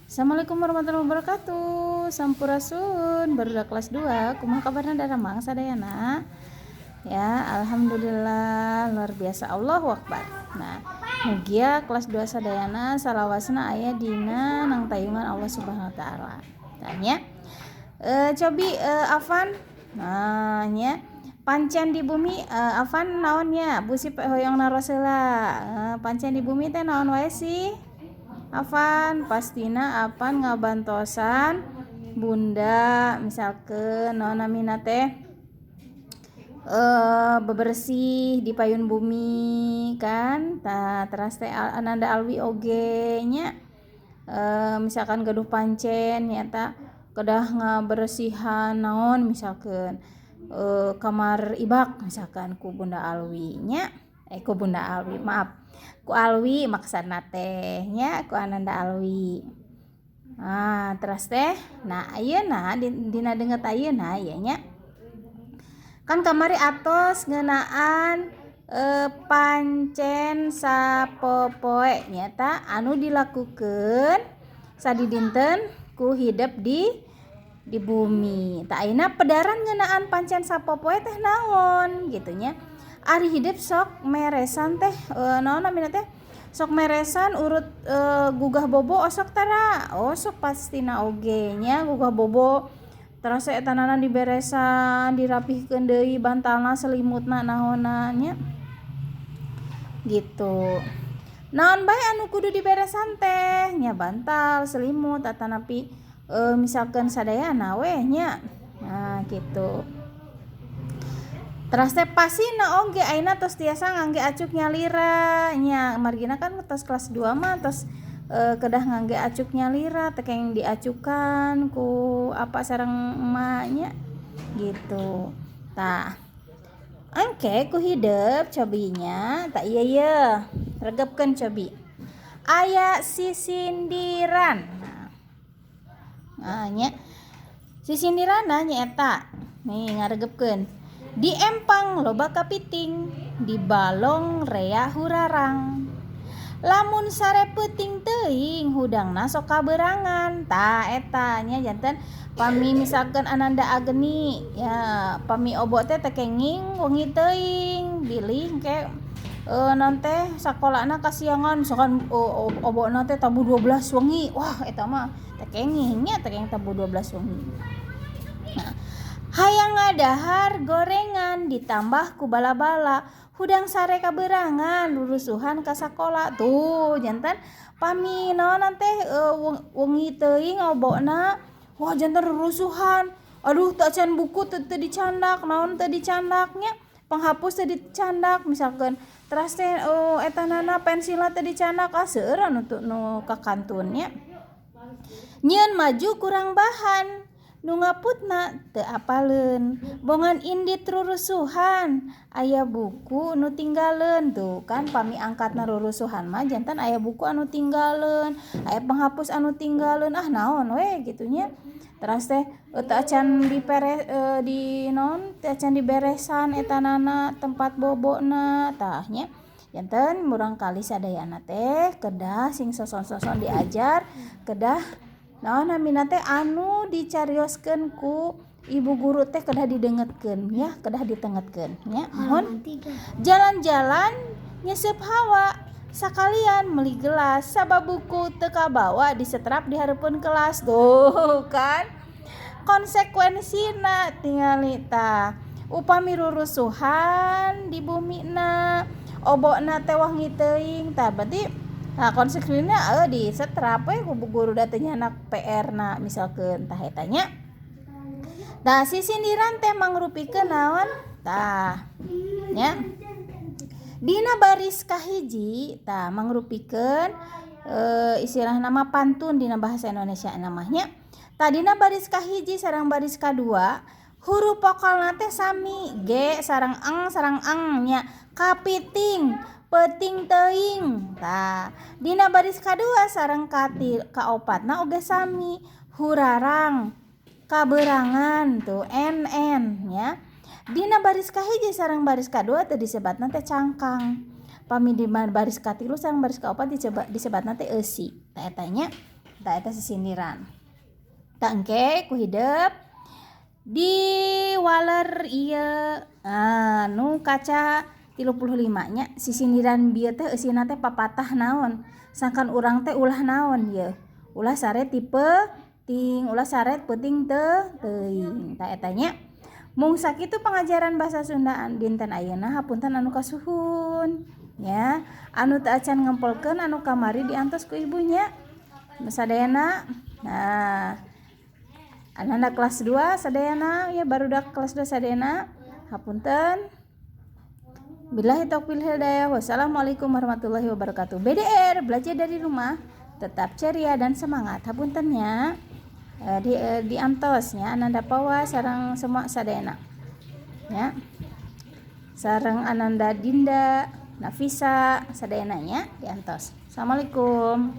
Assalamualaikum warahmatullahi wabarakatuh. Sampurasun, barudak kelas 2. Kumaha kabarna, daramang sadayana? Ya, alhamdulillah, luar biasa, Allahu akbar. Nah, mugia kelas 2 sadayana salawasna aya dina nangtayungan Allah Subhanahu wa Taala. Tanya. Cobi Afan. Nah, nya pancen di bumi Afan naonnya? Bu Sip hoyong naros heula. Pancen di bumi teh naon wae sih? Afan pastina Afan ngabantosan Bunda, misalkan naon namina teh, bebersih di payun bumi kan. Tah, teras teh Ananda Alwi oge nya, misalkan gaduh pancen nyata kedah ngabersihan naon, misalkan kamar ibak, misalkan ku Bunda Alwi nya, ku Bunda Alwi, maaf, ku Alwi maksudna teh nya, ku Ananda Alwi. Nah, terus teh, nah, ayeuna dina denget ayeuna ieu nya kan kamari atos ngeunaan pancen sapopoe nyata anu dilakukeun sadidinten ku hidep di bumi. Tah, ayeuna pedaran ngeunaan pancen sapopoe teh naon gitu nya. Ari hidep sok meresan teh, naon namina teh, sok meresan urut, gugah bobo osok tara? Osok pastina oge nya. Gugah bobo teras etanana diberesan, dirapihkeun deui bantalna, selimutna, naonna nya gitu. Naon bae anu kudu diberesan teh nya? Bantal, selimut, atanapi misalkan sadayana we nya. Nah, gitu. Teras teh pasina oge ayeuna tos tiasa ngangge acuk nyalira nya, margina kan tos kelas 2 mah tos kedah ngangge acuk nyalira, teu kenging diacukan ku apa sareng emak nya gitu. Tah, engke ku hidep cobinya. Tah, ieu ye regepkeun cobi, aya sisindiran. Nah, nya sisindiranna nyaeta nih, ngaregepkeun: di empang loba kapiting, di balong rea hurarang, lamun sare peuting teuing hudangna sok kaberangan. Tah, eta nya. Janten pami misalkan Ananda Agni ya, pami obo teh teu kenging wengi teuing, bilih engke naon teh sakolana kasiangan, misalkan obona teh tabuh 12 wengi. Wah, eta mah teu kenging nya, teu kenging tabuh 12 wengi. Nah, hayang ngadahar gorengan ditambah ku bala-bala, hudang sare kaberangan, rurusuhan ka sakola. Tuh, janten pami naon teh, wengi teuing obona, wah, janten rurusuhan. Aduh, teu acan buku teu dicandak, naon teu dicandak nya, penghapus teu dicandak misalkan, teras teh etanana pensilna teu dicandak. Ah, seueur anu nu kakantun nya. Nyieun maju kurang bahan, nu ngaputna teu apaleun, bongan indit rurusuhan, aya buku nu tinggaleun. Tuh kan, pami angkatna rurusuhan mah janten aya buku anu tinggaleun, aya penghapus anu tinggaleun, ah, naon we kitu nya. Teras teh teu acan dipere, di naon, teu acan diberesan etanana tempat bobona. Tah nya, janten murangkalih sadayana teh kedah sing soson-soson diajar, kedah naon namina teh, anu dicarioskeun ku ibu guru teh kedah didengetkeun ya, kedah ditengetkeun nya. Mohon jalan-jalan nyesep hawa sakalian meuli gelas, sabab buku teu kabawa disetrap di hareupeun kelas. Tuh kan konsekuensina tingali. Tah, upami rurusuhan di bumina, obona teh wengi teuing, tah berarti, nah, konsekuensina disetrap we ku bu guru da teu nyandak PR na misalkeun. Tah, eta nya. Tah, sisindiran teh mangrupikeun naon? Tah nya, dina baris kahiji tah mangrupikeun istilahna mah pantun dina bahasa Indonesia namanya. Tah, dina baris kahiji sareng baris kadua huruf vokalna teh sami, G sareng eng sareng eng nya, kapiting peuting teuing. Tah, dina baris kadua sareng kaopatna oge sami, hurarang kaberangan, tuh n n nya. Dina baris kahiji sareng baris kadua teh disebatna teh cangkang, pami di baris katilu sareng baris kaopat disebatna teh eusi. Tah, eta nya. Tah, eta sisindiran. Tah, engke ku hidep di waler ieu anu kaca 35 nya. Sisindiran bieu teh eusina teh papatah naon, sangkan urang teh ulah naon ye, ulah sare ti peuting, ulah sare peuting teu teuing. Tah, eta nya. Mung sakitu pengajaran bahasa Sunda dinten ayeuna. Hapunten anu kasuhun ya, anu teu acan ngempelkeun anu kamari diantos ku ibu nya sadayana. Nah, anak kelas 2 sadayana ya, barudak kelas 2 sadayana, hapunten. Billahi taufiq hidayah. Wassalamualaikum warahmatullahi wabarakatuh. BDR, belajar dari rumah, tetap ceria dan semangat. Hapunten nya, di antos nya Ananda Pawa sareng semua sadayana ya, sareng Ananda Dinda Nafisa sadayana nya diantos. Assalamualaikum.